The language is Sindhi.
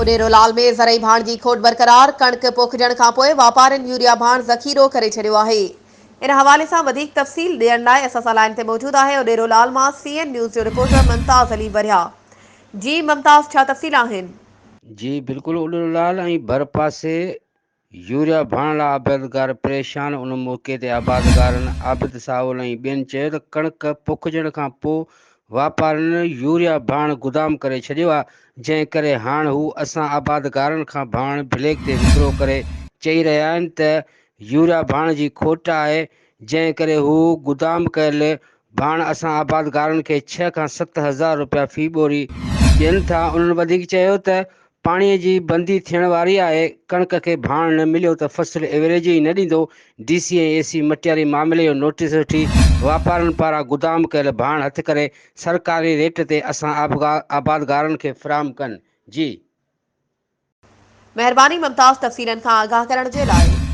اڏيرو لال ۾ زرعي ڀاڻ جي کوٽ برقرار، ڪڻڪ پوکجڻ کانپوء واپارين يوريا ڀاڻ ذخيرو ڪري ڇڏيو آهي. ان حوالي سان وڌيڪ تفصيل ڏيڻ لاء اسان سان لائين تي موجود آهي اڏيرو لال مان سي اين نيوز جو رپورٽر ممتاز علي ورهيا. جي ممتاز ڇا تفصيل آهن؟ جي بلڪل اڏيرو لال ۽ ڀرپاسي يوريا ڀرڻ لاء آبادگار پريشان، ان موقعي تي آبادگارن عابد ساول ۽ ٻين چيو ته ڪڻڪ پوکجڻ کان پوء واپارين يوريا ڀاڻ گدام ڪري ڇڏيو آهي، جنهن ڪري هاڻ هو اسان آبادگارن کان ڀاڻ بليڪ تي وڪرو ڪري چئي رهيا آهن ته يوريا ڀاڻ جي کوٽ آهي، جنهن ڪري هو گدام ڪيل ڀاڻ اسان آبادگارن کي ڇهه کان 7000 رپيا في ٻوري ڏين ٿا، انهن وڌيڪ چيو ته پاڻي جي بندي ٿيڻ واري آهي، ڪڻڪ کي ڀاڻ نه مليو ته فصل ايوريج ئي نه ڏيندو، ڊي سي ۽ اي سي مٽياري معاملي جو نوٽيس وٺي واپارين پاران گدام ڪيل ڀاڻ هٿ ڪري سرڪاري ريٽ تي اسان آبادگارن کي فراهم ڪن، جي. مهرباني ممتاز تفصيلن کان آگاهه ڪرڻ جي لاء.